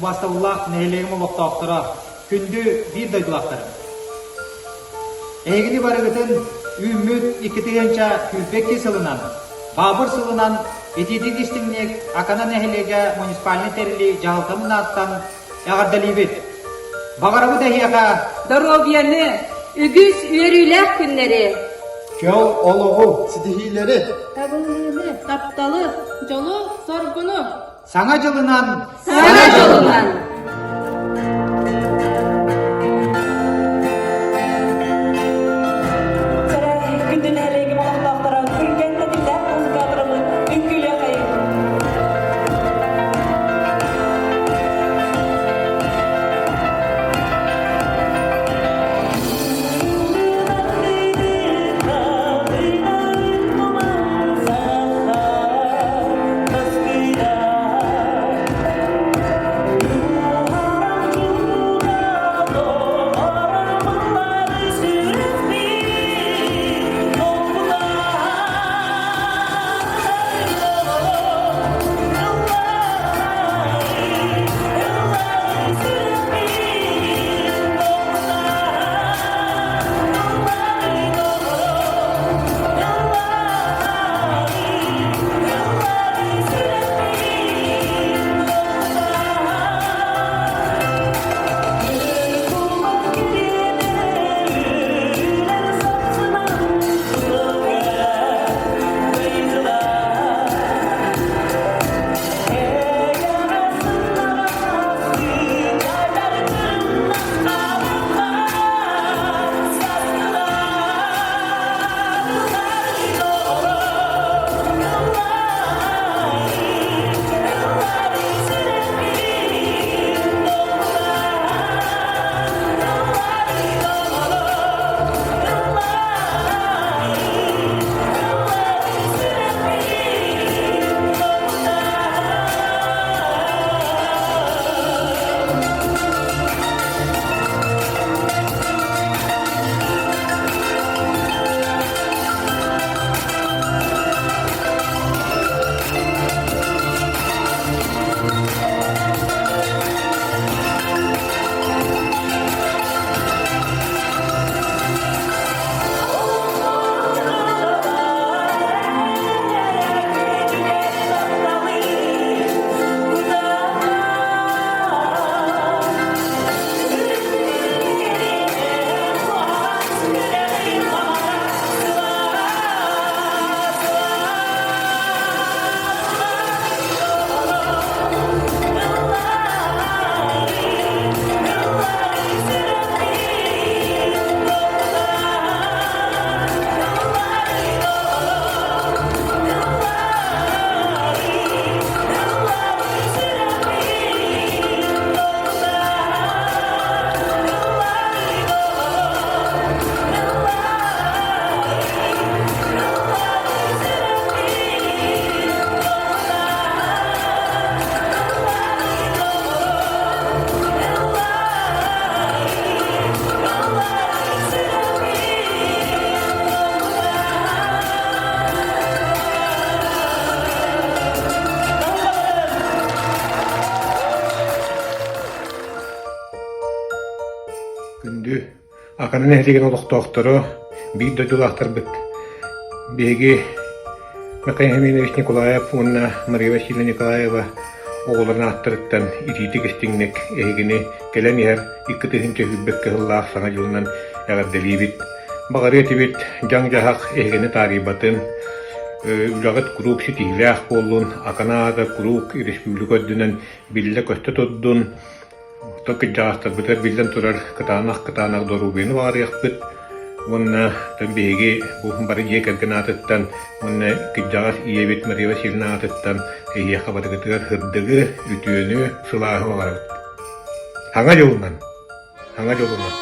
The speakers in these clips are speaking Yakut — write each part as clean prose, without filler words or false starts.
Убаастабыллаах нэһилиэгим олохтоохторо, күндү биир дойдулаахтарым! Эһигини барыгытын үүммүт 2022 сылынан, Баабыр сылынан итиитик истиҥник Акана нэһилиэгэ муниципальнай тэриллии дьаһалтатын ааттан эҕэрдэлиибит! Баҕарабыт эһиэхэ доруобуйаны, үгүс үөрүүлээх күннэри, Чөл олоҕу, ситиһиилэри, табыллыыны, тапталы, дьолу, соргуну! Саҥа дьылынан! Саҥа дьылынан! Күндү нэһилиэгим олохтоохторо түргэн тэтимнээх музыка тураммыт үҥкүүлүөххэйиҥ! Күндү Акана нэһилиэгин олохтоохторо, биир дойдулаахтарбыт биһиги Михаил Семенович Николаев уонна Мария Васильевна Николаева оҕолорун ааттарыттан итиитик-истиҥник эһигини кэлэн иһэр 2021 кыһыллаах Саҥа дьылынан эҕэрдэлиибит. Баҕарыа этибит дьаҥ-дьаһах эһигини таарыйбатын, үлэҕит куруук ситиһиилээх буоллун, Акана аата куруук республика үрдүнэн биллэ-көстө турдун, Оттон кырдьаҕастарбытыгар биллэн турар кытаанах-кытаанах доруобуйаны баҕарыахпыт уонна биһиги бу бары дьиэ кэргэн аатыттан уонна кырдьаҕас ийэбит Мария Васильевна аатыттан эһиэхэ барыгытыгар сырдыгы, үтүөнү, сылааһы баҕарабыт. Саҥа дьылынан! Саҥа дьолунан!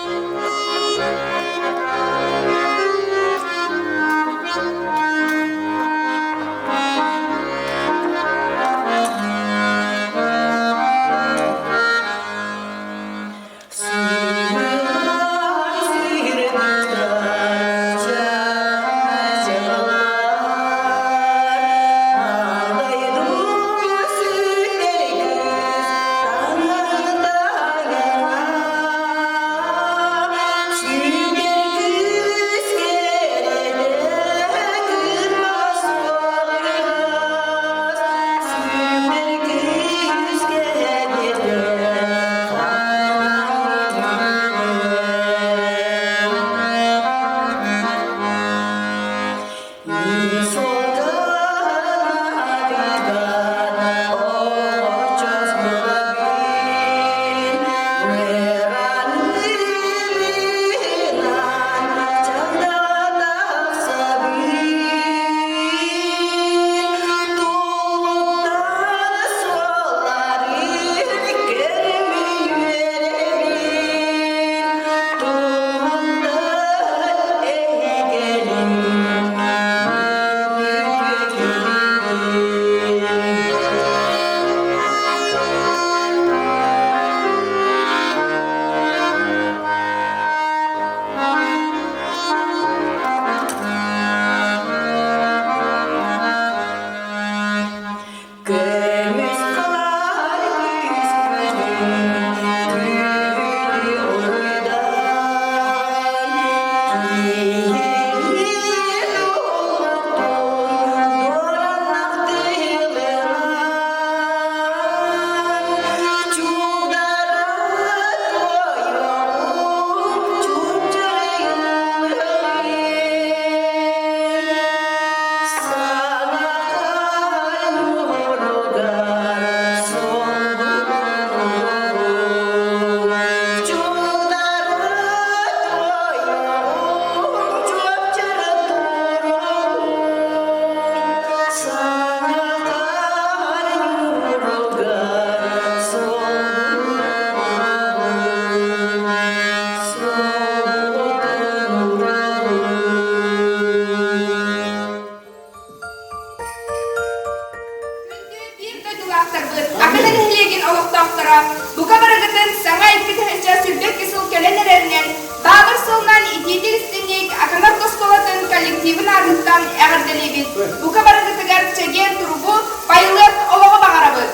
Биир дойдулаахтарбыт, Акана нэһилиэгин олохтоохторо, бука барыгытын саҥа 2022 сыл кэлэн эрэринэн, Баабыр сылынан итиитик истиҥник Акана орто оскуолатын коллективын аатыттан эҕэрдэлиибит. Бука барыгытыгар чэгиэн туругу, байылыат олоҕу баҕарабыт!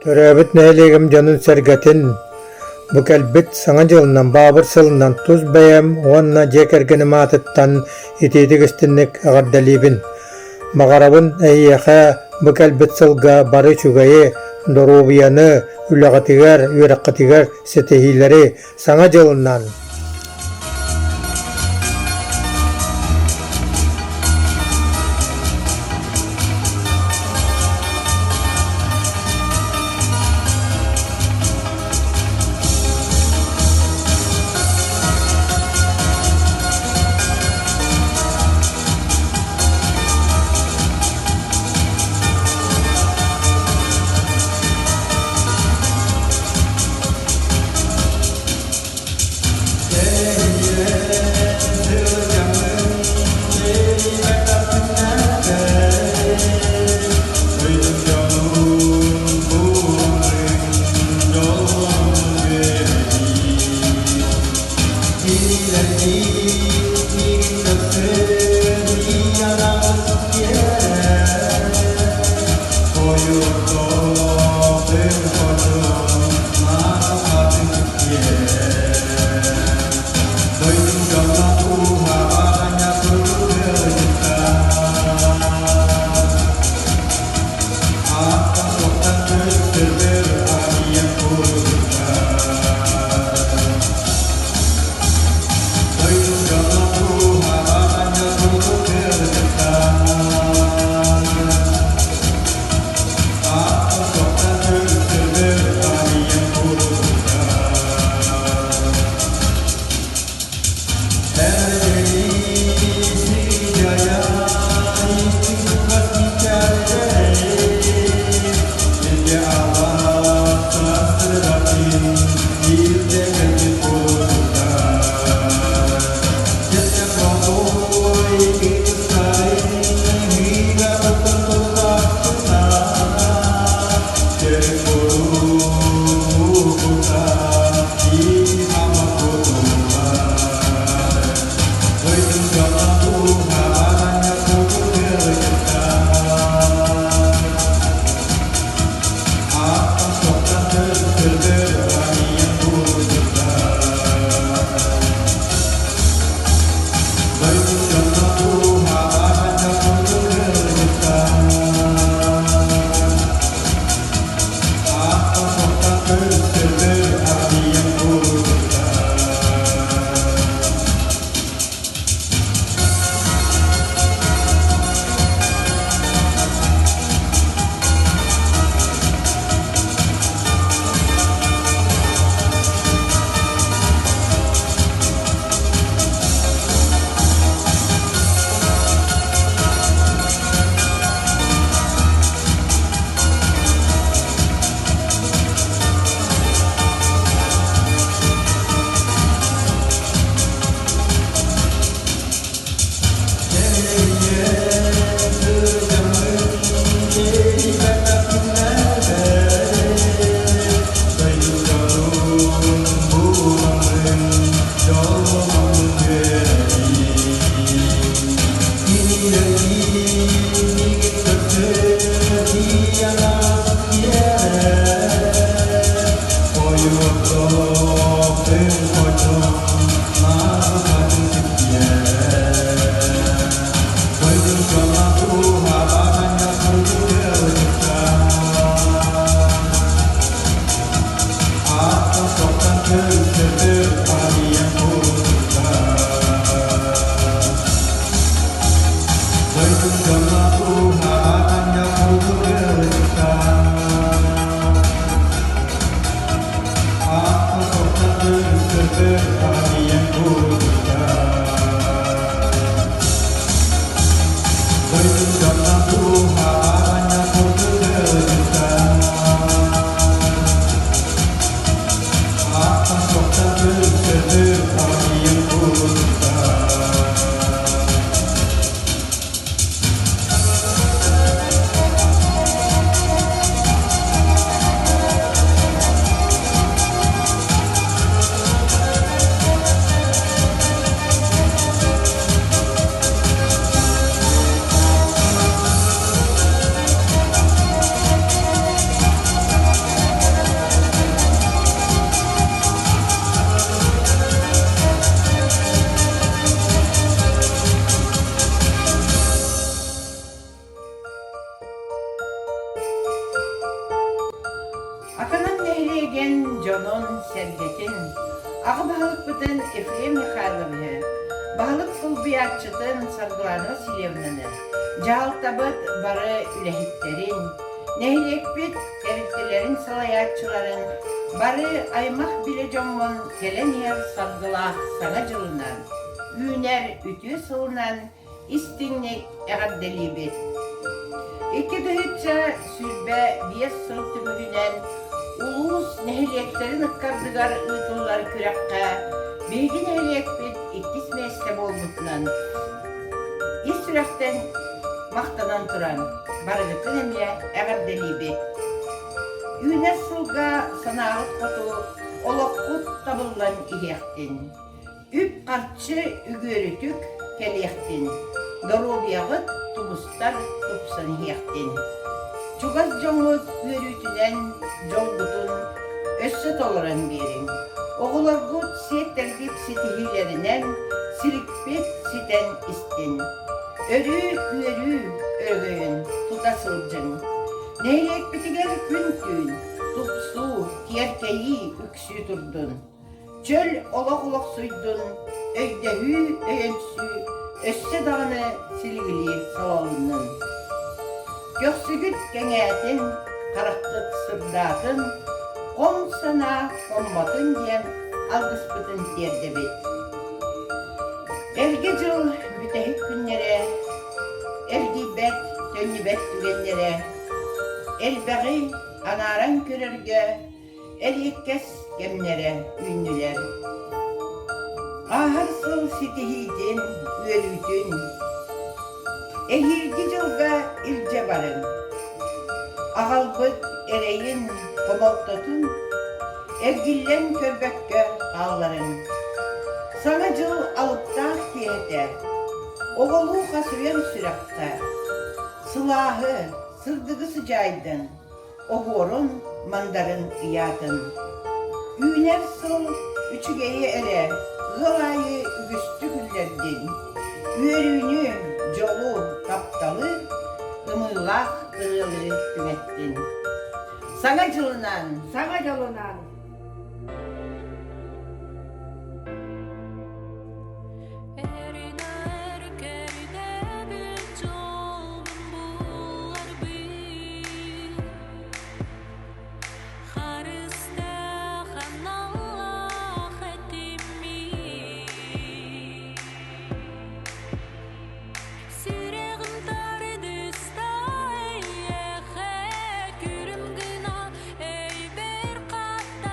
Төрөөбүт нэһилиэгим дьонун-сэргэтин бу кэлбит Саҥа дьылынан, Баабыр сылынан тус бэйэм уонна дьиэ кэргэним аатыттан итиитик-истинник эҕэрдэлиибин. Баҕарабын эһиэхэ бу кэлбит сылга бары үчүгэйи, доруобуйаны, үлэҕитигэр, үөрэххитигэр ситиһиилэри, Саҥа дьылынан! дьонун, сэргэтин, аҕа баһылыкпытын Ефрем Михайловиһы, баһылык солбуйааччытын Саргылана Васильевнаны, дьаһалтабыт бары үлэһиттэрин, нэһилиэкпит тэрилтэлэрин салайааччыларын, бары аймах-билэ дьоммун кэлэн иһэр саргылаах Саҥа дьылынан, үүнэр үтүө сылынан истиҥник эҕэрдэлиибит. 2025 сыл түмүгүнэн улуус нэһилиэктэрин ыккардыгар ыытыллар күрэххэ биһиги нэһилиэкпит иккис миэстэ буолбутунан ис сүрэхтэн махтанан туран барыгытын эмиэ эҕэрдэлиибит. Үүнэр сылга санааҕыт хоту олоххут табыллан иһиэхтин. Үп-харчы үгүөрүтүк кэлиэхтин, доруобуйаҕыт тубустар тупсан иһиэхтин. Чугас дьоҥҥут үөрүүтүнэн дьолгутун өссө толорон биэриҥ. Оҕолоргут сиэттэргит ситиһиилэринэн силикпит ситэн истин. Өрүү үөрүү өрөгөйүн тута сылдьыҥ. Нэһилиэкпитигэр күн-түүн тупсуу, киэркэйии үксүү турдун. Чөл олох олохсуйдун, өйдөһүү, өйөнсүү өссө даҕаны силигилии салалыннын. Көхсүгүт кэҥээтин, хараххыт сырдаатын, хом санаа хоммотун диэн алгыспытын тиэрдэбит. Эргэ дьыл бүтэһик күннэрэ, эргийбэт, төннүбэт түгэннэрэ, элбэҕи анааран көрөргө Эриэккэс кэмнэрэ үүннүлэр. Ааһар сыл ситиһиитин, үөрүүтүн эһиилги дьылга илдьэ барыҥ. Аҕалбыт эрэйин, хомолтотун эргиллэн көрбөккө хаалларыҥ. Саҥа дьыл алыптаах киэһэтэ оҕолуу хасыйан сүрэххэ сылааһы, сырдыгы сыдьаайдын. оһуорун, мандарын ыйаатын. Үүнэр сыл үчүгэйи эрэ ыал аайы үгүстүк үллэрдин. Үөрүүнү, дьолу, тапталы ымыылаах ырыалыы түҥэттин. Саҥа дьылынан! Саҥа дьолунан! Эринэр кэрдэбит дьолбун булларбын Харыстаах аналлаах этиммин Сүрэҕим тардыста эйиэхэ күрүм гына өйбөр хатаатым.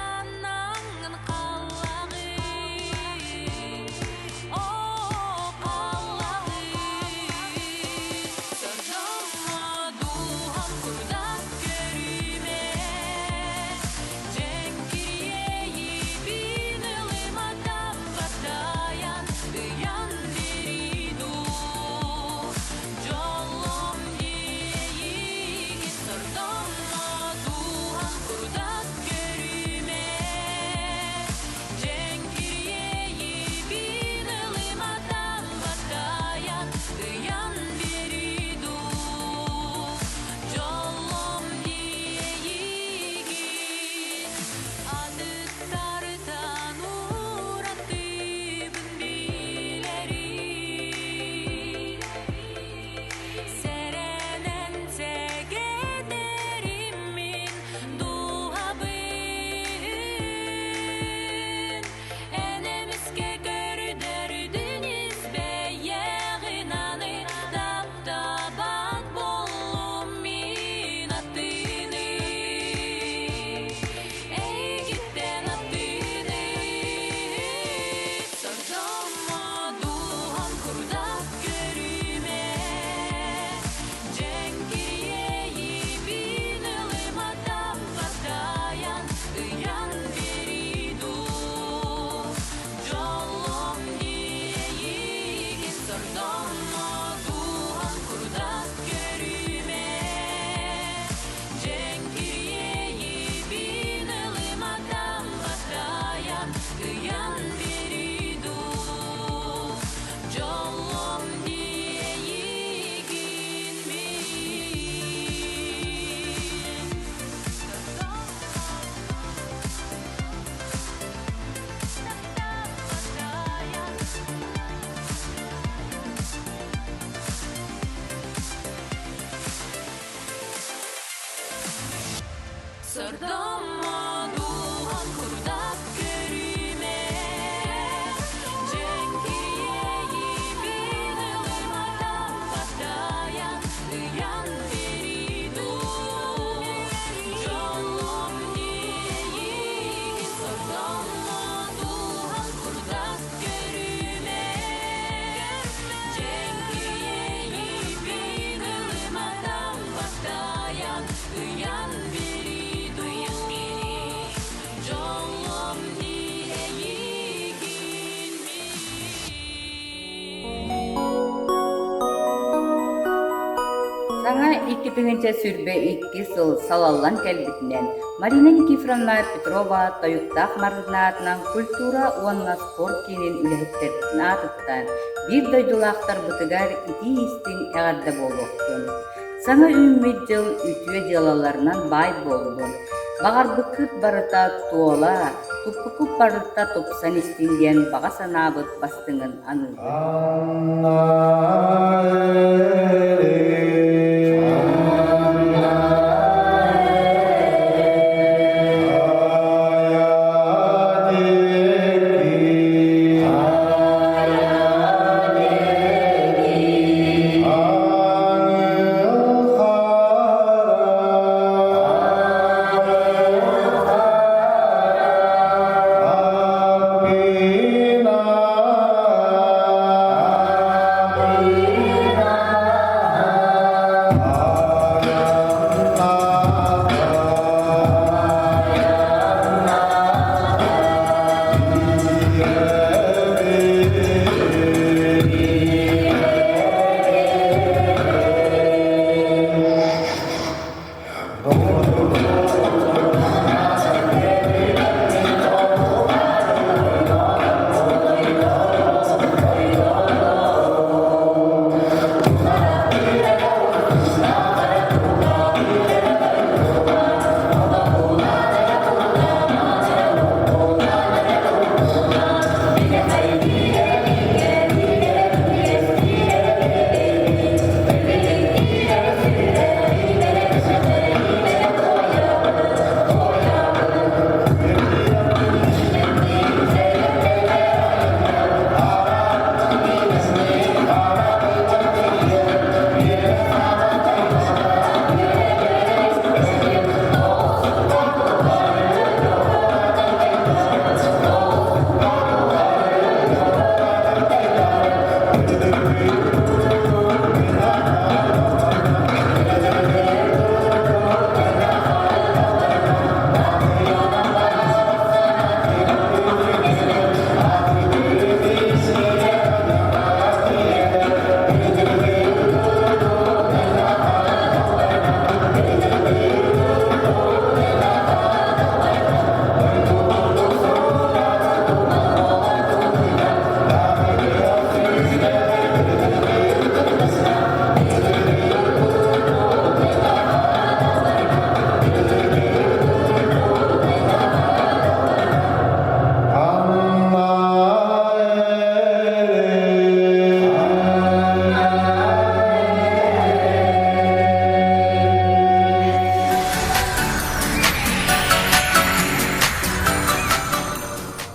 2022 сыл салаллан кэлбитинэн Марина Никифоровна Петрова Тойуктаах Марыынаатынан культура уонна спорт киинин үлэһиттэрин аатыттан биир дойдулаахтарбытыгар итии-истиҥ эҕэрдэ буолуохтун. Саҥа үүммүт дьыл үтүө дьыалаларынан баай буоллун, баҕарбыккыт барыта туола, туппуккут барыта тупсан истин диэн баҕа санаабыт бастыҥын аныыбыт.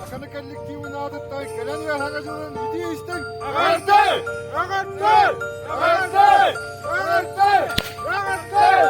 Акана коллективын аатыттан кэлэн үөһэҕэ дьонун итии истиҥ Аҕардай! Аҕардай! Аҕардай! Аҕардай! Аҕардай!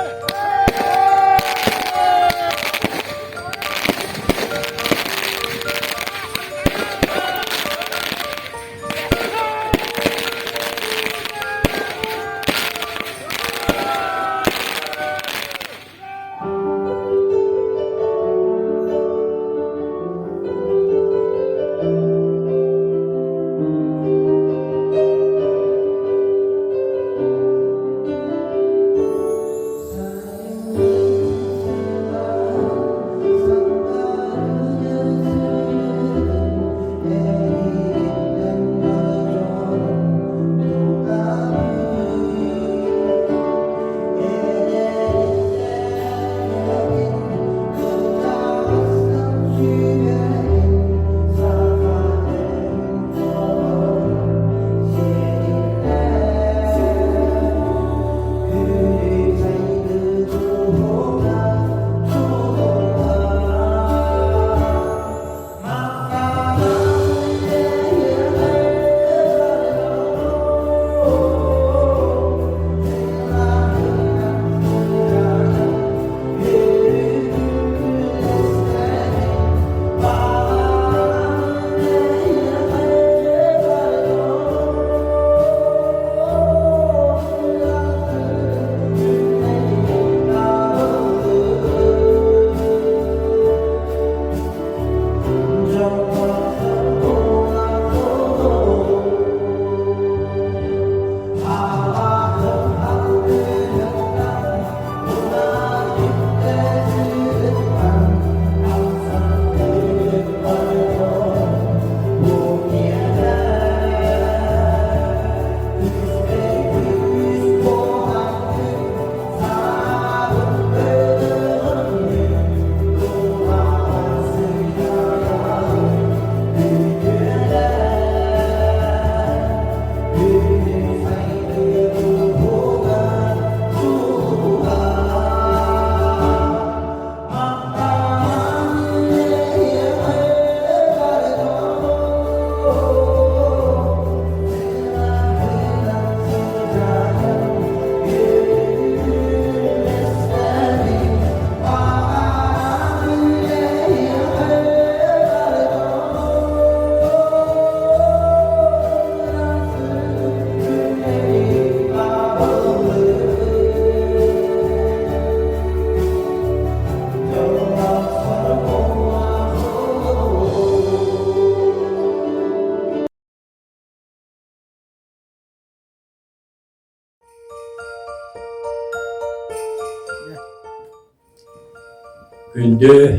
Күндү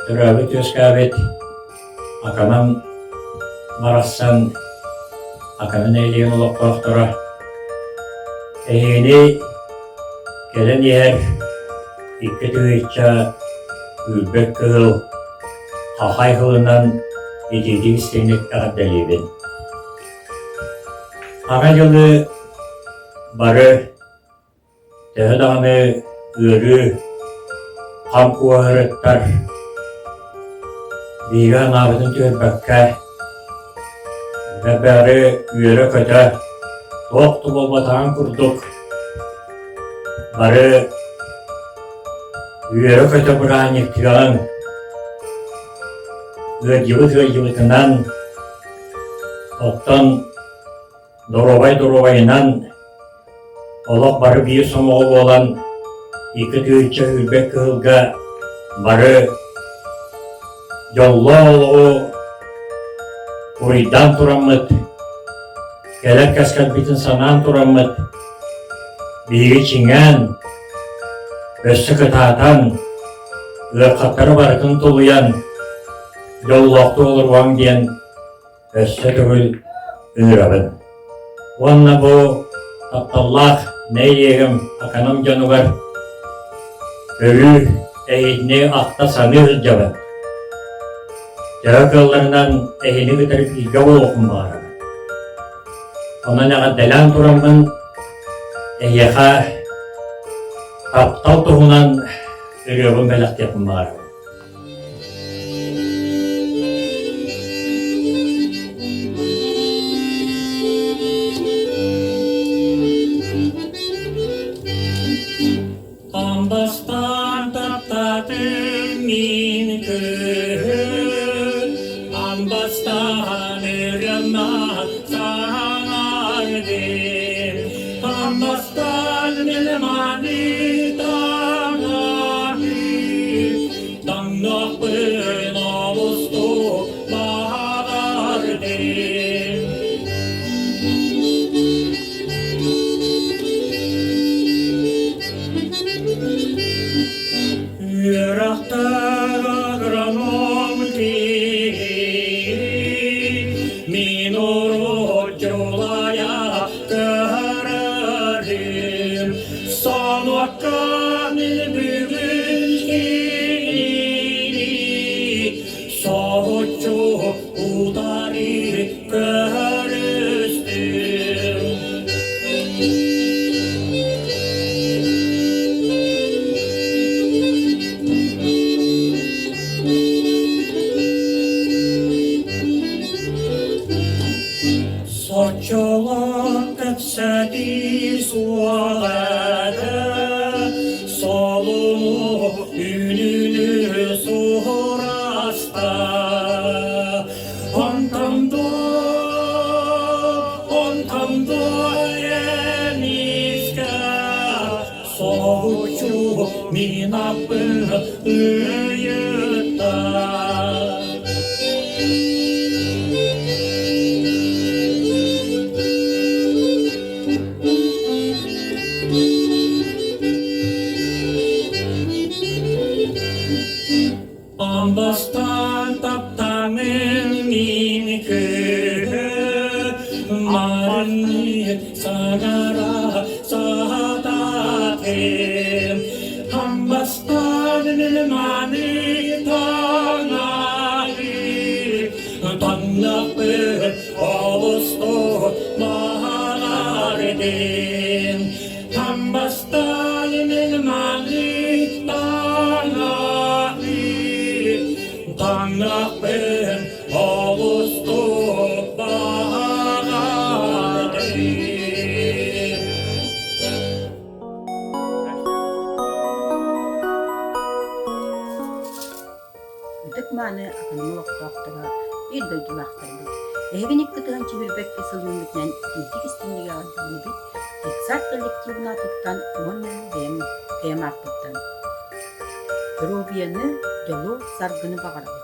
төрөөбүт-үөскээбит Аканам барахсан Акана нэһилиэгин олохтоохторо эһигини кэлэн иһэр 2000 үүрбэт кыһыл хахай сылынан итиитик истиҥник эҕэрдэлиибин. Аҕа дьылы бары Төһө даҕаны ыарыы хам куоһарыттар биһиги анаабытын түһэрбэккэ, бары үөрэ-көтө, туох да буолбатаҕын курдук бары үөрэ-көтө бырааһынньыктыаҕыҥ, ыалдьыбыт ыалдьыбытынан, оттон доруобай доруобайынан Олох бары биир сомоҕо буолан, 2000 үрбэт кыһылга бары дьоллоох олоҕу уруйдаан тураммыт, кэлэр кэскилбитин санаан тураммыт, биһиги чиҥээн, өссө кытаатан, ыарахаттары барытын тулуйан, дьоллоохтук олоруоҥ диэн өссө төгүл ыҥырабын. Уонна бу тапталлаах нэһилиэгим Аканым дьонугар өрүү эһигини ахта-саныы сылдьабын. Төһө кыалларынан эһини кытары бииргэ буолуохпун баҕарабын. Онон эҕэрдэлээн тураммын эһиэхэ таптал туһунан ырыабын бэлэхтиэхпин баҕарабын. Амбастан таптатым мин кыһын, Амбастан ырыама саҥардым, Амбастан меломаны таҥаһы, Таҥнахпын олустук баҕардым. Үөрэхтэр агроном киһи, мин урут дьулайа көһөрөрүм, сонуокка мин бүгүн кинини соһуччу утары көрүстүм. Соччолор кэпсэтии суох этэ, солуну үнүнү сураста. Онтон дуо, онтон дуо эмискэ соһуччу мин аппын ыйытта. Бастаан таптаҥын мин кыыһы, Марын саҥара сатаатым. Хамбастаан маны таҥаһы, Таҥнахпын олусту баҕардым. Хамбастаан маны таҥаһы, Таҥнахпын олусту баҕардым. Ытык-мааны Аканым олохтоохторо, биир дойдулаахтарбыт, эһигини кытыһан чүһүрбэккэ сыл үүммүтүнэн итиитик истиҥник эҕэрдэлиибит, детсад коллективын аатыттан уонна бэйэм, бэйэм ааппыттан. Доруобуйаны, дьолу, саргыны баҕарабыт.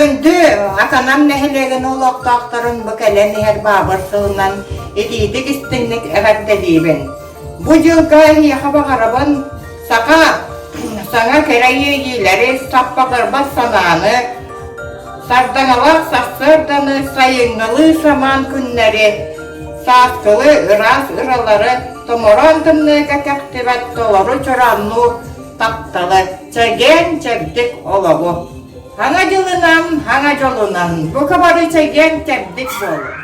Күндү Аканам нэһилиэгин олохтоохторун бу кэлэн иһэр баабыр сылынан итиитик истиҥник эҕэрдэлиибин. Бу дьылга эһиэхэ баҕарабын саха саҥа кэрэ иэйиилэри, саппаҕырбат санааны, сардаҥалаах сарсыарданы, сайыҥҥылыы самаан күннэри, сааскылыы ыраас ыралары, томороон тымныыга кэхтибэт толору чорооннуу тапталы, чэгиэн чэбдик олоҕу. Хаҥа дьылынан, хаҥа дьолунан, бука бары чэгиэн чэбдик буолуҥ.